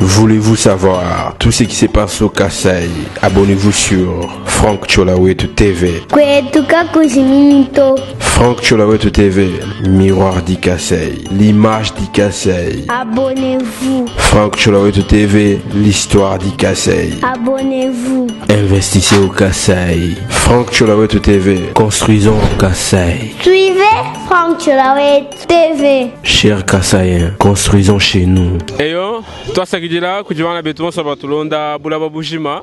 Voulez-vous savoir tout ce qui se passe au Kasaï? Abonnez-vous sur Franck Tsholawetu TV. Kwetu kakujimini to. Franck Tsholawetu TV, miroir du Kasaï, l'image du Kasaï. Abonnez-vous. Franck Tsholawetu TV, l'histoire du Kasaï. Abonnez-vous. Investissez au Kasaï. Franck Tsholawetu TV, construisons au Kasaï. Suivez Franck Tsholawetu TV. Chers Kasaïens, construisons chez nous. Eyo, twasakidila kudi bana betu bonso batulonda bulaba bujima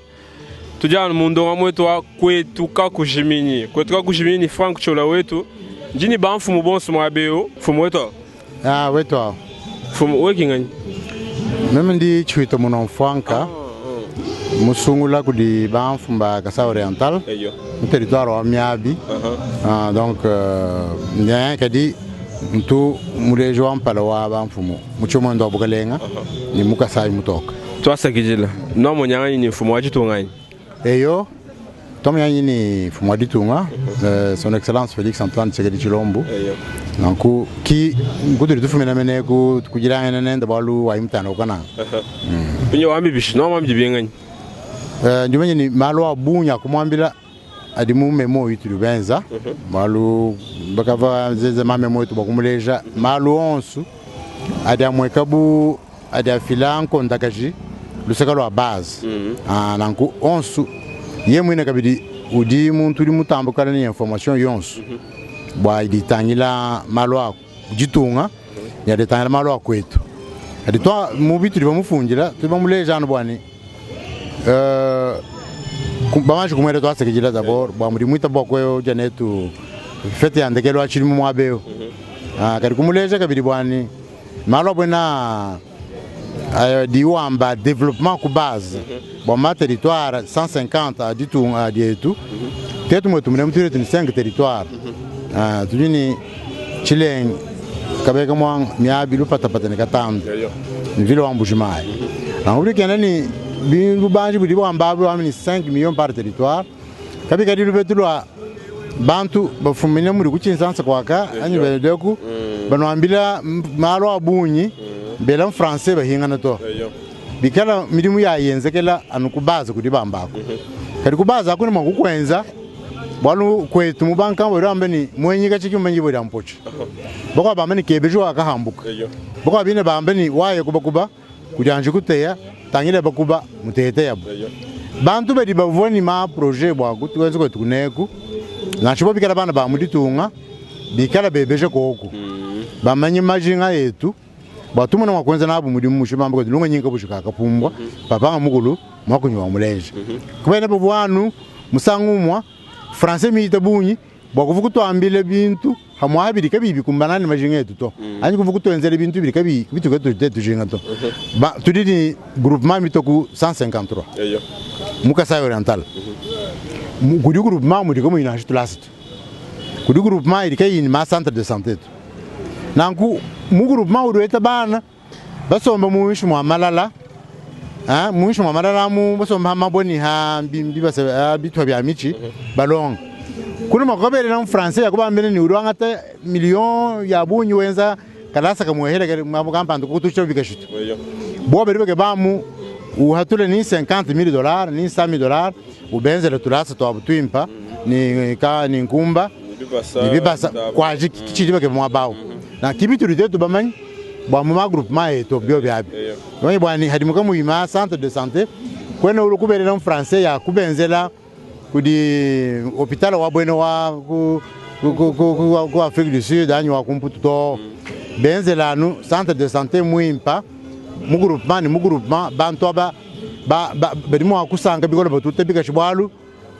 tudi anu mu ndongamu wetu wa kwetu kakujiminyi kwetu kakujiminyi ni Frank Tshola wetu ndi ni bamfumu bonso muaba eu mfumu wetu awu Ah, wetu awu mfumu we ki nganyi Meme ndi Tshiwita Muno Mfuanka musungula kudi bamfumu ba Kasai Oriental Eyo. mu territoire wa Miabi. Ah, donc euh, ne kadi Ntu muleji wa mpala wa bamfumu mu tshimuendu wa bukalenga ne mu Kasayi mutoka. Tuasakidila. Nuamonyanganyi ne mfumu wa ditunga anyi? Eyo, tuamonyanganyi ne mfumu wa ditunga, Son Excellence Felix Antoine Tshisekedi Tshilombo. Nanku ki nkutudi tufumina mene ku kujilangana nende bualu wayi mutanda ku Kananga. Pinye wambi bishi, nuamuambidi bienganyi? Ndi mumanye ne malu a bungi a kumuambila adi mu memo itudi benza bualu bakavua benza ma memo etu bua kumuleja malu onsu adi amueka bu adi afila nkondakaji luseka lua base. Nanku onsu ye muine kabidi udi muntu udi mutambukana ne information yonsu bua idi itangila malu a ditunga ne adi atangila malu a kuetu. Kadi tua mu bitudi bamufundila tudi bamuleja anu bua ne Bamanji kumuela tuasakidila d'abord bua mudi muitaba bua kuya netu fete ya ndekelu wa tshidimu muaba eu. Ah, kadi kumuleja kabidi bua ne malu a buena adi wamba developpement ku base bua ma territoire 150 a ditunga dietu tetu muetu munemu tudi ne 5 territoire. Ah, tudi ne Tshilenge, Kabeka Muanga, Miabi, Lupatapata ne Katanda ne ville wa Mbuji-Mayi. Nanku bidi ne bubanji budi buamba abu ni 5 millions par territoire kabikadi lupetu lua bantu bafumine mudi ku Tshinsansa kuaka anyi bedeku banuambila malu a bungi bela mu français bahingana to bikala midimu ya yenzekela anu ku base kudi bambaku kadi ku base aku ne mua kukuenza Bualu kuetu mu bankambua badi bamba ne, Muenyi katshiki mumenyi dibue dia mpotshi. Bakuabu bamba ne, Kebeji wakahambuka. Bakuabu bine bamba ne, Waya kubakuba, kudianji kuteya, tangila bakuba muteyeteyabu. Bantu badi bavua ne ma projet bua kuenza kuetu kuneku, nansha bo bikala bana ba mu ditunga, bikala bebeja koku, bamanye majinga etu bua tumone mua kuenza nabu mudimu mushindu bamba kuetu lungenyi nkabushi kakapumbua papanga mukulu muakunyi wa muleja. Kubena bavua anu Musangu umua, Français mihita bungi bua kuvua kutuambila bintu hamua bidi kabiyi bikumbana ne majinga etu to, anyi kuvua kutuenzela bintu bidi kabiyi bituka tuetu tujinga to. Ba, tudi ne groupement mitue ku 153 mu Kasai Oriental. Kudi groupement mudi kamuyi nansha tulasa to. Kudi groupement idi kayiyi ne ma centre de sante to. Nanku mu groupement udi weta bana Basomba muinshi mua malala, muinshi mua malala amu basomba ha mabue ne ha bibasa bituha bia mitshi balonga. Kunu mua kukabelela mu français ya kubambila ne udi wangata million ya bungi wenza kalasa kamuehele kampanda kukutushila bikashitu. Bobo badi bakebamu uhatule ni 50 000 dollars ni 100 000 dollars ubenzele tulasa tuabu tuimpa ne ka ne nkumba ne bibasa kwaji tshidi bakeba muaba au. Na kibitudi tuetu bamanye bua mu ma groupement etu biobi abi bamanye bua ne hadimuka muyi ma centre de sante kuena ulu kubelela mu français ya kubenzela kudi hopital wa buena wa ku, ku, ku, ku, ku, ku Afrique du Sud anyi wa ku Mputu to benzela anu centre de sante muimpa mu groupement ne mu groupement bantu aba ba, ba, badi mua kusanka bikole batuta bikashi bualu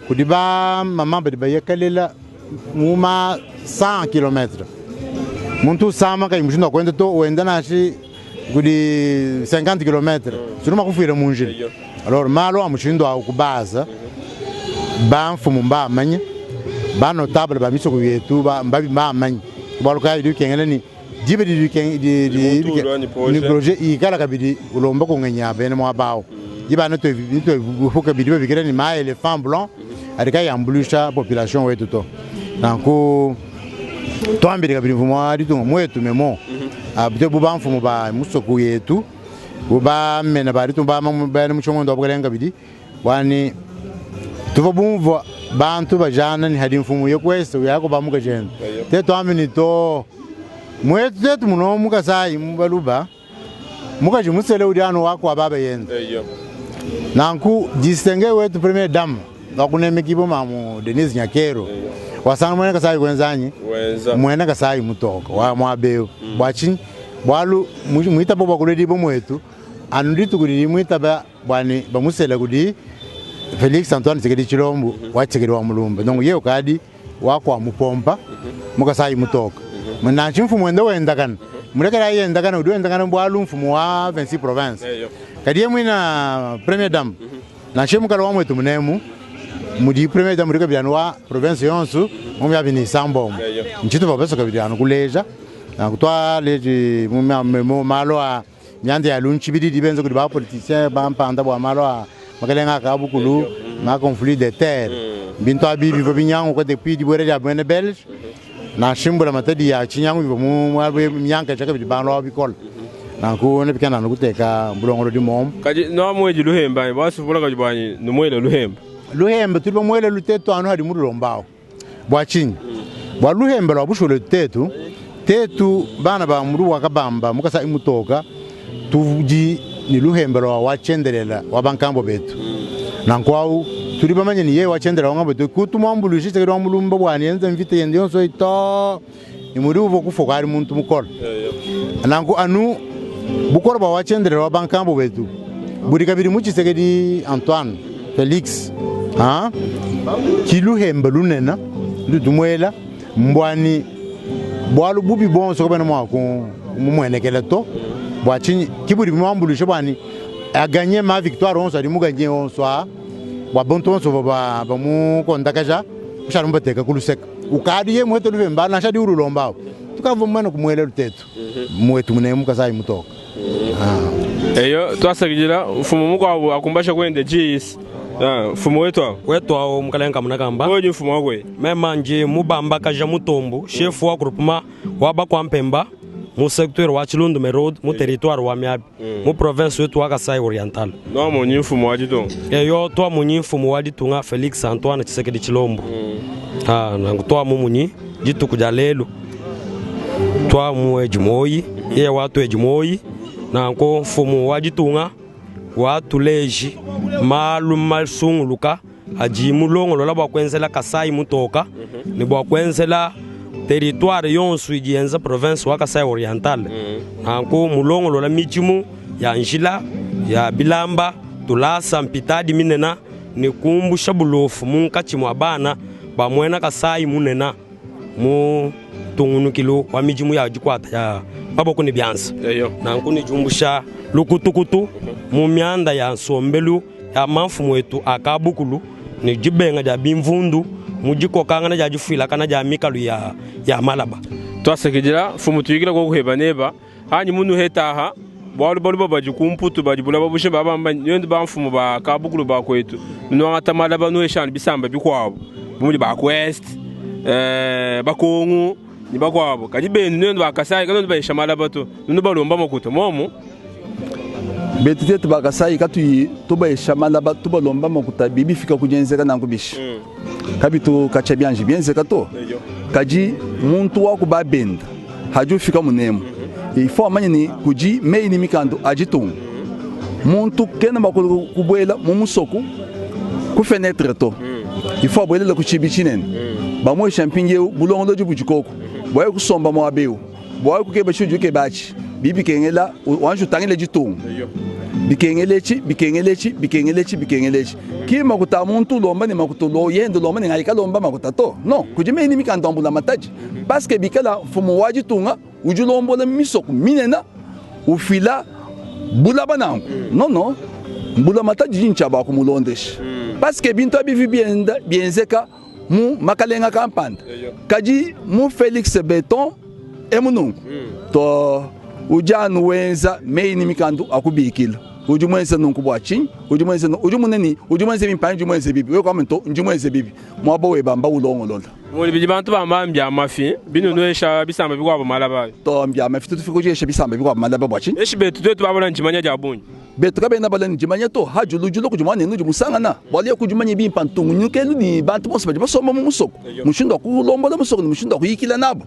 Kudi ba mama badi baya kalela mu ma 100 kilomètres. Muntu usama kayi mushindu wa kuenda to, wenda nashi kudi 50 kilomètres sunu makufuila mu njila. Alors malu a mushindu au ku base ba mfumu mbamanye, ba notable ba misoko yetu mbabi bamanye. Bualu kayi bidi bikengela ni diba didi ni projet ikala kabidi ulomba ku ngenyi ya bena muaba au. Diba nituepuka bidi babikila ne ma elephant blanc adi kayi ambuluisha population wetu to. Nanku tuambile kabidi mfumu wa ditunga muetu memo abite bu bamfumu ba musoko yetu. Bu bamena ba ditunga ba bena mu tshiongondo wa bukalenga kabidi bua ne tuvua bumvua bantu bajana ne hadi mfumu ye kuesta uya kuba mukajende tetu ambi ne to mwetu tetu muno mu Kasai mu Baluba mukaji musele udi anu wa kua baba yende. Nanku distingue wetu première dame wakunemekibwa mamu Denise Nyakeru wasanga mwene Kasai kwenzanyi mwene Kasai mutoka wa mwabeu bua tshinyi bualu muitaba bua kuledibwa mwetu anu dituku didi muitaba bua ne bamusela kudi Felix Antoine Tshisekedi Tshilombo wa Tshisekedi wa Mulumba donc ye ukadi wa kua mupompa mu Kasai mutoka nansha mfumu wenda wendakana mulekela yendakana udi wendakana bualu mfumu wa 26 province kadi ye muina première dame nansha mukala wa mwetu munemu mudi première dame udi kabidi anu wa province yonso mu miabi ni isambombo ntshitupa peso kabidi anu kuleja nanku twaleji mu malu a mianda ya luntshibidi idi benza kudi ba politicien bampanda bua malu a makelenga a kabukulu ma conflit de terre bintu abi bivua binyanguka depuis dibuela dia bena belge nansha mbula matadi ya tshinyangu bivua mu minyankaja kabidi bantu aba bikole nanku nebikena anu kuteka bulongolodi momu. Kadi nuamuedi luhemba anyi? Basupula kadi buanyi numuele luhemba. Luhemba tudi bamuele lutetu anu hadi mululombawu. Bua tshinyi? Bua luhemba lua bushuwa luetu tetu, tetu bana ba mulu wa kabamba mu Kasai Mutoka tudi ne luhemba lua wa tshiendelela wa bankambua betu. Nanku au tudi bamanye ne yeye wa tshiendelela wa bankambua betu kutu muambuluishe Tshisekedi wa Mulumba bua ne enze mvita yende yonso eyi too ne mudi uvua kufua kadi muntu mukole. Nanku anu bukole bua wa tshiendelela wa bankambua betu budi kabidi mu Tshisekedi Antoine Felix ha ki luhemba lunene ludi muela mbuani bualu bubi buonso kabena mua kumumuenekela to. Bua tshinyi ki budi bumuambuluisha bua ne aganye ma victoire onso adi muganye onso aa bua bantu bonso bavua bamukondakaja kushala mubateka ku luseke. Ukadi ye muhete luvemba nansha di ululomba awu tukavua mumane kumuela lutetu muetu munemu Kasai mutoka. Eyo twasakidila mfumu mukuabu akumbasha kuende diyi. Mfumu wetu awu. Wetu awu mukalenga kamuna kamba. Wewe udi mfumu wakwe. Mema ndi mubambakaja mutombu chef wa groupement wa bakwa Mpemba mu secteur wa Tshilundume Road mu territoire wa Miabi mu province wetu wa Kasai Oriental. Nwamonyi mfumu wa ditunga. Eyo twamonyi mfumu wa ditunga Felix Antoine Tshisekedi Tshilombo. Ah, nanku twamumunyi dituku dia lelu twamuedi muoyi yeye watuedi muoyi nanku mfumu wa ditunga watuleji malu masunguluka adi mulongolola bua kuenzela Kasai mutoka ne bua kuenzela territoire yonso idi yenza province wa Kasai Oriental. Nanku mulongolola midimu ya njila ya bilamba tulasa mpitadi minena ne kumbusha bulofu munkatshi mua bana ba muena Kasai munena mu tungunukilu wa midimu ya dikuata ya maboko ne bianza. Nanku ne diumbusha lukutukutu mu mianda ya nsombelu ya mamfumu etu a kabukulu ne dibenga dia bimvundu mu dikokangana dia difuilakana dia mikalu ya, ya malaba. Twasakidila mfumu tuyikila kwa kuheba neba anyi munuhetaha bualu baluba badi ku mputu badi bulaba bushe babamba nyendu ba mfumu ba kabukulu ba kwetu nuangata malaba nuheshana bisamba bikuabu bumudi ba ku est bakongu ni bakuabu kadi benu nyendu ba Kasai kanu bahesha malaba to nunu balomba makuta momu betu tetu ba Kasai katuyi tubahesha malaba tubalomba makuta bibifika kudienzeka nanku bishi kabitu kacha bianji bienzeka to kadi muntu waku babenda hadi ufika munemu il faut amanye ni kudi meyi ni mikando aditunga muntu kena bakubuela mu musoku ku fenêtre to il faut abuelela ku tshibi tshinene bamuesha mpindieu bulongolodi budi koku bwaye kusomba muaba eu bwaye kukeba tshidi ukeba atshi bibikengela wanji utangile ditunga bikengela etshi bikengela etshi bikengela etshi bikengela etshi ki makuta a muntu ulomba ne makuta ulo yende ulomba ne ngayika lomba makuta to non kudi meyi ni mikanda ambula matadi parce que bikala mfumu wa ditunga udi ulombola misoko minene ufila bulaba nanku non non mbula matadi dini tshia bakumulondesha parce que bintu abi bienda bienzeka mu makalenga kampanda kadi mu Felix Beton emunungu to udi anu wenza meyi ni mikandu akubikila. Udi muenze nunku bua tshinyi? Udi muenze udi munene, udi muenze bimpe anyi udi muenze bibi? Wewe kuamba to, ndi muenze bibi. Muaba weba mbawulongolola. Muli bidi bantu bamba mbia mafi binunuesha bisamba bikuabo malaba. To mbia mafi tutufika kudiesha bisamba bikuabo malaba bua tshinyi? Eshi betu tuetu babona ndimanya dia bungi. Betu kabena bala ne dimanya to hajulujulu kudi muanenu udi musangana bualu ya kudimanya bimpe ntungunyukelu ne bantu bonso badi basomba mu musoko mushindu wa kulombola musoko ne mushindu wa kuyikila nabo.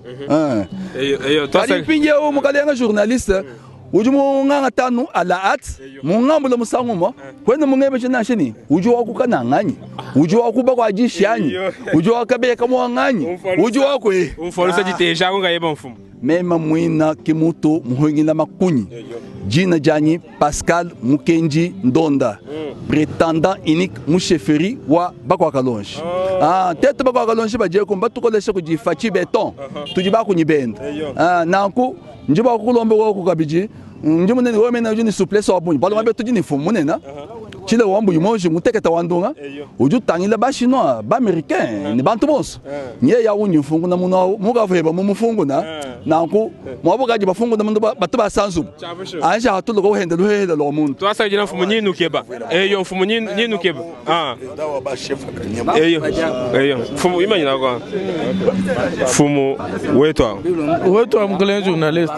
Kadi mpindieu mukalenga journaliste udi mungangata anu à la hâte mungambula musangu umue kwena mungebeje nansha ni udi wa kukana nganyi udi wa kuba kwa dishi anyi udi wa kabeka mwa nganyi udi wa kwe Umfalusa diteja ako ngayeba mfumu. Mema mwina kimutu muhungila makunyi jina janyi Pascal Mukendi Ndonda prétendant unique mu chefferie wa Bakwa-Kalonji. Ah, tetu Bakwa-Kalonji badieku mbatukolesha kudi Fatshi Beton tudi bakunyi benda. Ah, nanku ndi bua kukulomba wewe kabidi ndi munene wewe mena udi ne souplesse wa bungi bualu muabe tudi ne mfumu munene tshile wa mbuyi monji mutekete wa ndunga udi utangila ba chinois ba américain ne bantu bonso nye ya undi mfunguna muno mukavueba mu mufunguna nanku mwabo kadi bafunguna mundu batu basanzubu anja hatuluka uhenda luhehela lwa muntu Twasakidila mfumu nyinu keba. Eyo mfumu nyinu nyinu keba. Ah. Eyo. Eyo. Mfumu imanyina kwa. Mfumu wetu awo. Wetu wa mukele journaliste.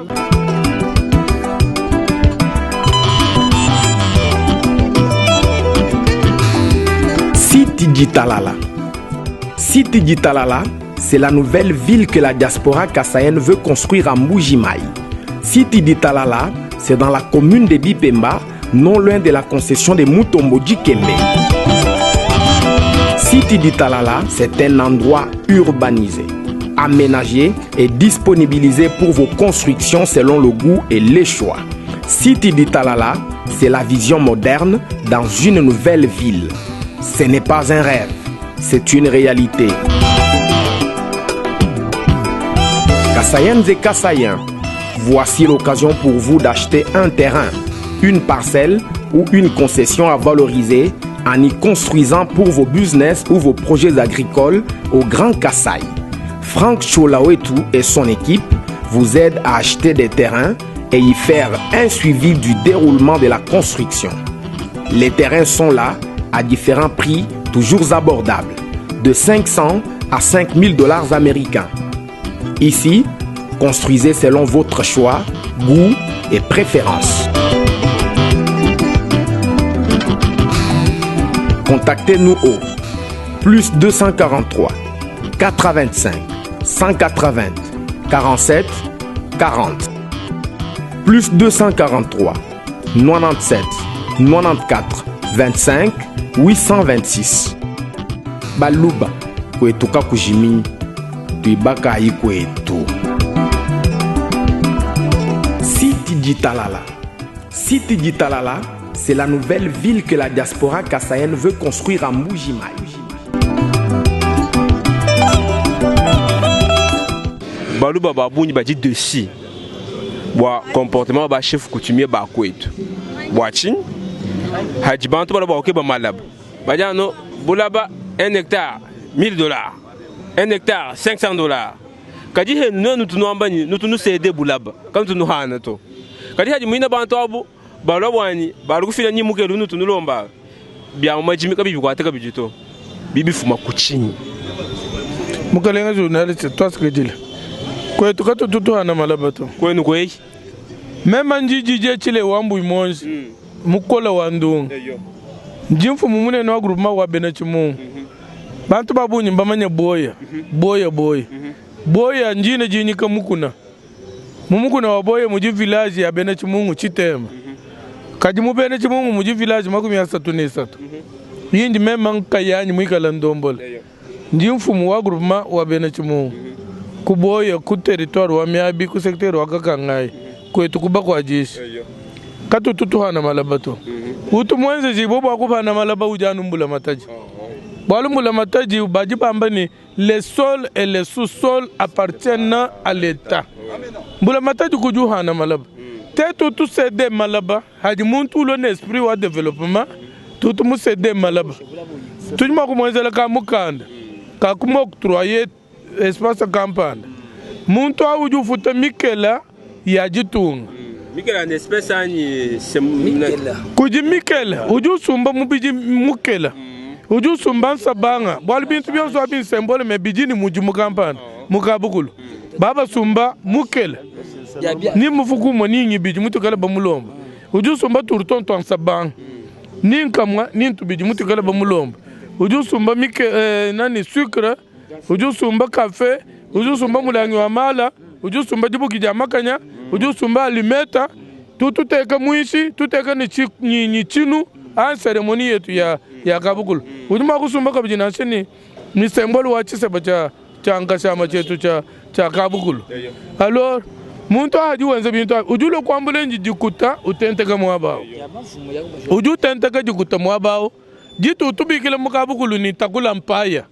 City Ditalala. City Ditalala, c'est la nouvelle ville que la diaspora kassaïenne veut construire à Mbujimayi. City Ditalala, c'est dans la commune de Bipemba, non loin de la concession de Mutombo Dikembe. City Ditalala, c'est un endroit urbanisé, aménagé et disponibilisé pour vos constructions selon le goût et les choix. City Ditalala, c'est la vision moderne dans une nouvelle ville. Ce n'est pas un rêve, c'est une réalité. Kassaïennes et Kassaïens, voici l'occasion pour vous d'acheter un terrain, une parcelle ou une concession à valoriser en y construisant pour vos business ou vos projets agricoles au Grand Kasaï. Franck Cholawetu et son équipe vous aident à acheter des terrains et y faire un suivi du déroulement de la construction. Les terrains sont là à différents prix toujours abordables, de 500 à 5000 dollars américains. Ici, construisez selon votre choix, goût et préférence. Contactez-nous au plus 243 85 180 47 40 plus 243 97 94 25 826. Baluba kwetu kakujiminyi tuibaka ayi kwetu. City Ditalala. City Ditalala, c'est la nouvelle ville que la diaspora kassaïenne veut construire à Mbujimayi. Baluba ba bungi badi dessus bua comportement wa ba chef coutumier ba kwetu. Bua tshinyi? Hadi bantu balua bua kukeba malaba badi anu bulaba 1 hectare 1000 dollars, 1 hectare 500 dollars. Kadi henu nuenu tunuamba nyi nutu nusede bulaba kanutu nuhana to. Kadi hadi muina bantu abu balua buanyi balu kufila nyi mukelu nutu nulomba bia mu madimi kabiyi bikuate kabidi to. Bibifuma ku tshinyi? Mukalenga journaliste tuasakidila kwetu katutu tuhana malaba to. Kwenu kweyi? Mema njijije tshile wa mbuyi monji mukola wa ndunga ndi mfumu munene wa groupement wa bena tshimungu. Bantu ba bungi mbamanye boya boya boya boya njine jinyika mukuna mu mukuna wa boya mudi village ya bena tshimungu tshitema kadi mu bena tshimungu mudi village 33 yindi mema nkayanyi muikala ndombola ndi mfumu wa groupement wa bena tshimungu ku boya ku territoire wa miabi ku secteur wa kakangai kwetu kuba kwa jishi katutu tuhana malaba to utu mwenze jibo bwa kubana malaba udi anu mbula mataji bualu mbula mataji badi bamba ni les sols et les sous-sols appartiennent à l'État. Mbula mataji kudi uhana malaba tetu tusede malaba hadi muntu ulo ne esprit wa développement tutu musede malaba tudi mua kumuenzela ka mukanda ka kumoctroyer espace kampanda muntu awu udi ufuta mikela ya ditunga. Mikela ni espèce anyi Kudi mikela udi usumba mubidi mukela udi usumba nsabanga bualu bintu bionso abi nsembole me bidi ne mudimu kampanda mu kabukulu babasumba mukela ni mufuku umue ni ngibidi mutukale bamulomba udi usumba tourton tua nsabanga ni nkamua ni ntubidi mutukale bamulomba udi usumba mike, eh, nani sucre udi usumba kafe udi usumba mulangi wa mala udi usumba dibuki dia makanya udi usumba alimeta tututeka muishi tuteka ni, chi, ni, ni chinu a seremoni yetu ya, ya kabukulu udi mua kusumba kabidi nansha ni ni sembolu wa tshiseba tshia tshia nkashama tshietu tshia tshia kabukulu alors muntu ahadi wenza bintu abi udi ulua kuambula nji dikuta utenteka muaba awu udi utenteka dikuta muaba awu ditu utubikila mu kabukulu ni takula mpaya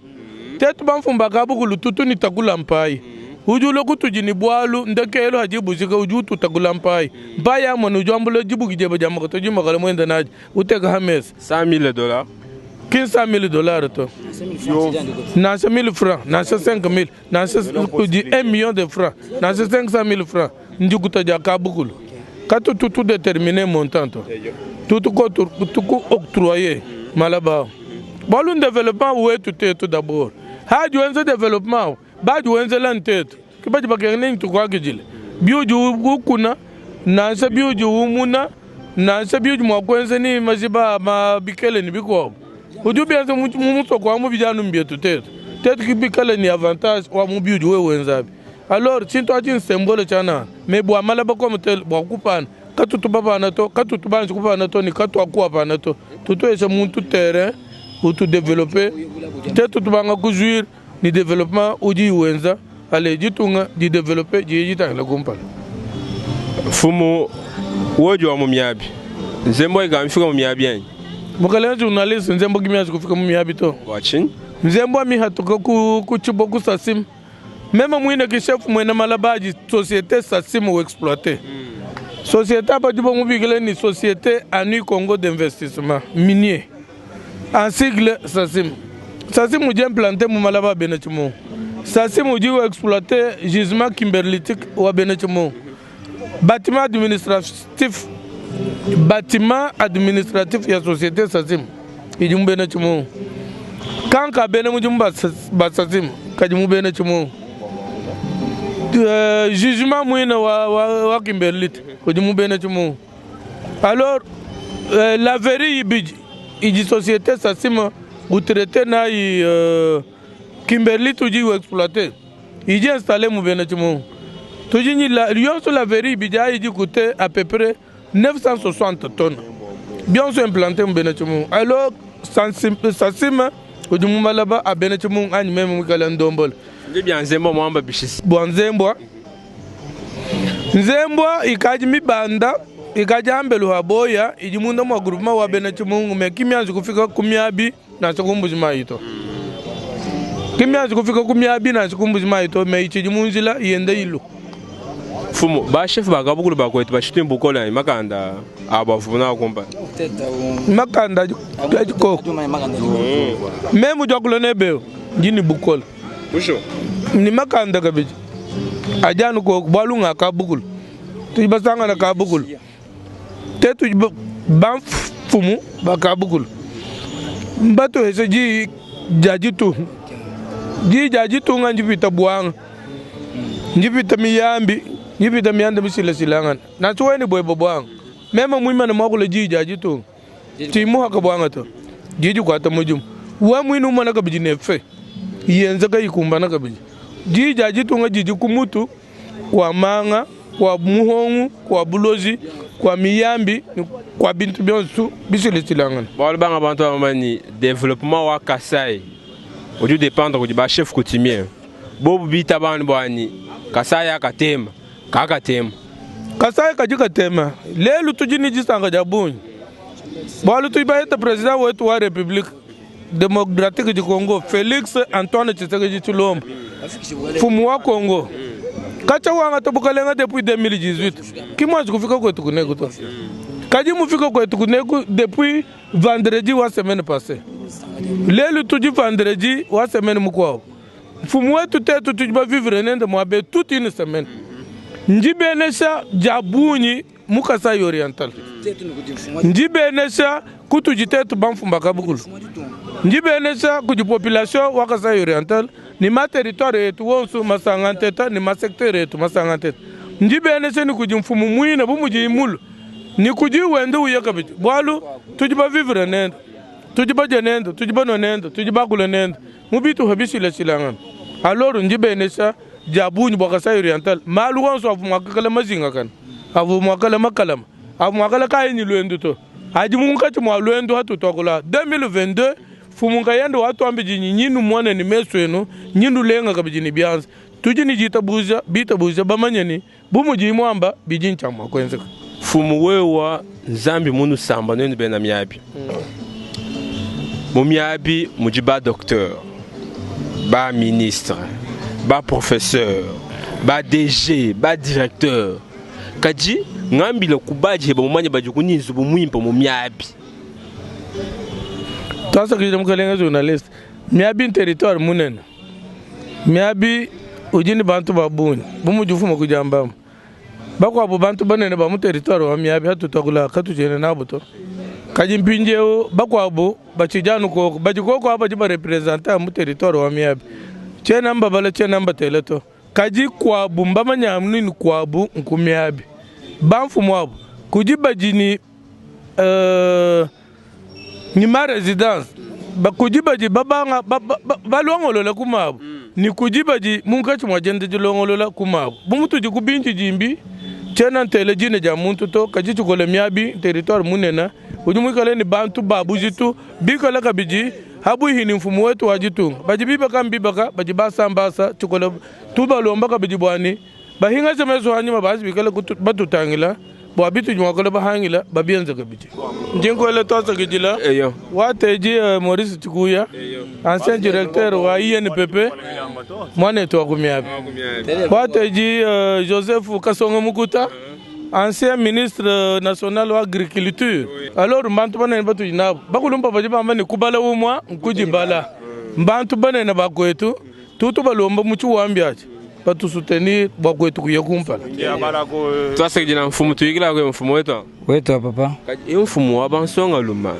tetu bamfumu ba kabukulu tutu ni takula mpaya udi ulua kutudi ni bualu ndekelu hadi bujika udi ututakula mpaya mpaya amone udi wambula dibuki diebe dia makuta dimakala muenda nadi uteka ha mesa 100 000 dollars ki 100 000 dollars to nansha 1000 francs nansha 5000 nansha kudi 1 million de francs nansha 500 000 francs ndikuta dia kabukulu katu tutu déterminer montant to tutu ko tuku octroyer malaba bualu développement wetu tetu d'abord hadi wenze développement badi wenzela ntetu ke badi bakenga nenyi tukuakidile biudi ukuna nansha biudi umuna nansha biudi mua kuenza ni majiba ma bikele ni bikuabu udi ubienza mu musoko wa mubidi anu mbietu tetu tetu kibikale ni avantage wa mubiudi wewe wenzabi alors tshintu atshi nsembole tshianana me bua malaba comme tel bua kupana katutu bapana to katutu banji kupana to ni katuakuapana to tutuesha muntu terrain utu développer tetu tubanga kujuire ni développement udi wenza ale ditunga di développer diye ditangila kumpala mfumu wodi wa mu miabi nzembo ikamfika mu miabi yanyi mukalenge journaliste nzembo gimiazi kufika mu miabi to bua tshinyi nzembo amihatuka ku, ku tshibo ku sasim meme mwine ki chef mwene malaba adi société sasim exploité société apa dibo mubikile ni société anu congo d'investissement minier en sigle sasim sasim udi implanté mu malaba a bena tshimungu sasim udi exploité gisement kimberlitique wa bena tshimungu bâtiment administratif bâtiment administratif ya société sasim idi mu bena tshimungu kanka bena mudimu ba sasim kadi mu bena tshimungu uh, jugement mwine wa, wa, wa kimberlite udi mu bena tshimungu alors euh, la veri ibidi idi société sasim utraité nayi euh, kimberlite udi uexploité idi installé mu bena tshimungu tudi ni la yonso la veri ibidi ayi idi coûté à peu près 960 tonnes bionso implanté mu bena tshimungu alors sasim udi mu malaba a bena tshimungu anyi meme muikale ndombola ndi bia nzembo mwamba bishisi bua nzembwa nzembwa ikadi mibanda ikadi ambelu ha boya idi munda mua groupement wa bena tshimungu me kimianzi kufika ku miabi nansha ku mbuji mayi to kimianzi kufika ku miabi nansha ku mbuji mayi to me itshidi mu njila yenda ilu mfumu bashefu bakabukulu bakwetu bashitu bukola yanyi makanda abo avuna kumpala makanda adikoko meme udi nebeo ndi bukola busho ni makanda kabidi adi anu koko bualu nga kabukulu tudi basangana kabukulu te tudi bamfumu bakabukulu mbatuheshe di dia ditunga di dia ditunga ndipita buanga ndipita miyambi ndipita miyanda mishilashilangana nansha weni bweba buanga meme mwimane mwakula di dia ditunga timuhaka buanga to di dikuata mudimu we mwine umona kabidi ne fe yenzeka ikumbana kabidi di dia ditunga didi ku mutu kua manga kua muhongu kua bulozi kua miyambi kua bintu bionso bishilishilangana bualu banga bantu bamba ni développement wa kasai udi dépendre kudi bachef coutumier bobu bita bantu bwani kasai akatema kakatema kasai kadi katema lelu tudi ni disanka dia bungi bualu tudi baheta président wetu wa république démocratique du congo félix antoine tshisekedi tshilombo mfumu wa congo kacha wangata bukalenga depuis 2018 kimwazi kufika kwetu kuneku to kadi mufika kwetu kuneku depuis vendredi wa semaine passée lelu tudi vendredi wa semaine mukuabu mfumu wetu tetu tudi bavivre nende muabe toute une semaine ndibenesha dia bungi mu Kasai Oriental. Ndibenesha kutudi tetu bamfumu ba kabukulu. Ndibenesha kudi population wa Kasai Oriental ni ma territoire yetu wonso masanga nteta ni ma secteur yetu masanga nteta. Ndibenesha ni kudi mfumu muine bu mudi mulu ni kudi wende uye kabidi bualu tudi bavivre nende tudi badya nende tudi banua nende tudi bakula nende mu bituha bishilashilangana. Alors ndibenesha dia bungi bua Kasai Oriental malu wonso avua muakakala majingakana avua muakala makalama avua muakala kayi ni luendu to adi munkatshi mua luendu hatutuakula 2022 mfumu nkayende watuambidi ni nyinu muana ni mesu enu nyinu lenga kabidi ni bianza tudi ni ditabuja bitabuja bamanye ni bu mudi muamba bidi ntshia mua kuenzeka. Mfumu wewa Nzambi munusamba nuenu bena miabi. Mu miabi mudi ba docteur, ba ministre, ba professeur, ba DG, ba directeur. Kadi ngambila kubadi heba mumanye badi ku ni nzubu muimpe mu miabi. Twasakidila mukalenge journaliste. Miabi nterritoire munene. Miabi udi ne bantu ba bungi bu mudi ufuma kudiambamu. Bakuabu bantu banene ba mu territoire wa Miabi hatutuakula katutshiena nabu to. Kadi mpindieu bakuabu batshidi anu koko, badi koko aba badi barepresente mu territoire wa Miabi. Tshiena mbabala tshiena mbatela to. Kadi kuabu mbamanye anu ne kuabu nku Miabi. Bamfumu abu kudi badi ne uh, ni ma residence kudi badi babanga balongolola ku mabu ni kudi badi munkatshi mua dienda dilongolola ku mabu. Bu mutudi ku bintu dimbi tshiena ntela dina dia muntu to, kadi tshikola miabi territoire munene udi muikale ne bantu ba bujitu bikale kabidi habuihi ni mfumu wetu wa ditunga badi bibaka mbibaka badi basambasa tshikola tubalomba kabidi bua ni bahingasha mesu hanyima basi bikale batutangila bua bitudi mua kula bahangila babienze kabidi. Ndi nkuela twasakidila wateji Maurice Tshikuya ancien directeur wa INPP mwanetu wa kumiabi wateji Joseph Kasongo Mukuta ancien ministre national wa agriculture. Alors mbantu banene batudi nabo bakulumpa badi bamba ni kubala umwa nkudibala mbantu banene bakwetu tutu balomba mu tshiwambi atshi batusoutenir bua kwetu kuya kumpala. Twasakidila mfumu tuyikila kwe mfumu wetu. Wetu papa. Kadi mfumu wa bansonga luma.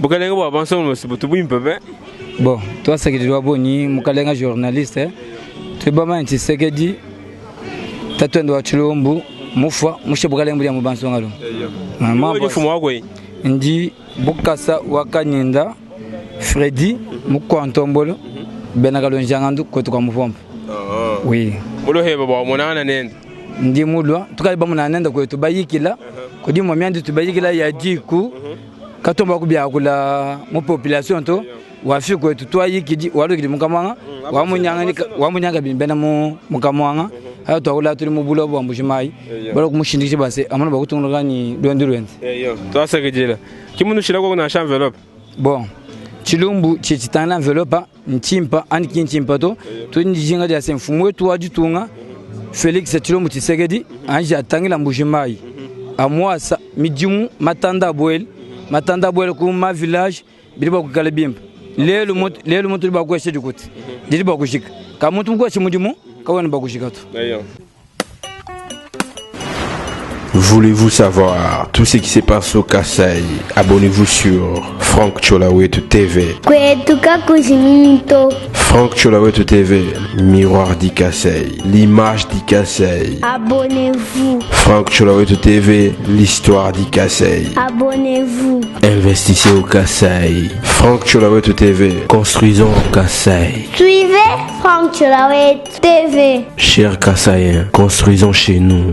Bukalenge bua bansonga luma sibutu buimpe be. Bon, twasakidilwa bonyi mukalenga journaliste. Twebama Tshisekedi tatwende wa Tshilombo mufwa mushe bukalenge buli mu bansonga luma. Mama mfumu wakwe. Ndi Bukasa wa Kanyinda Freddy Mukwantombolo bena kalonjangandu kwetu kwa mupompa. Oui. Muloheba bwa munana nende. Ndi mulwa tukali bamunana nende kwetu bayikila kudi mwamyandi tubayikila ya diku katomba kubyakula mu population to wafi kwetu twayikidi walukidi mukamwanga wamunyanga wamunyanga bimbena mu mukamwanga ayo twakula tuli mu bulo bwa Mbujimayi balo kumushindikisha base amana bakutungula ni lwendu lwenzi. Eyo twasakidila kimunushila ko na enveloppe. Bon chilumbu chichitana enveloppe nchimpa ani kinchimpa to tunjinga dia mfumu wetu wa ditunga Felix Tshilombo Tshisekedi anji atangila Mbujimayi amwasa midimu matanda bwele matanda bwele ku ma village bili bakukala bimpa lelo mutu lelo mutu bakweshe dikuti dili bakushika ka muntu mukweshe mudimu kawana bakushika to. Voulez-vous savoir tout ce qui se passe au Kasaï? Abonnez-vous sur Franck Tsholawetu TV. Kwetu kakujiminto. Franck Tsholawetu TV, miroir du Kasaï, l'image du Kasaï. Abonnez-vous. Franck Tsholawetu TV, l'histoire du Kasaï. Abonnez-vous. Investissez au Kasaï. Franck Tsholawetu TV, construisons au Kasaï. Suivez Franck Tsholawetu TV. Chers Kasaïens, construisons chez nous.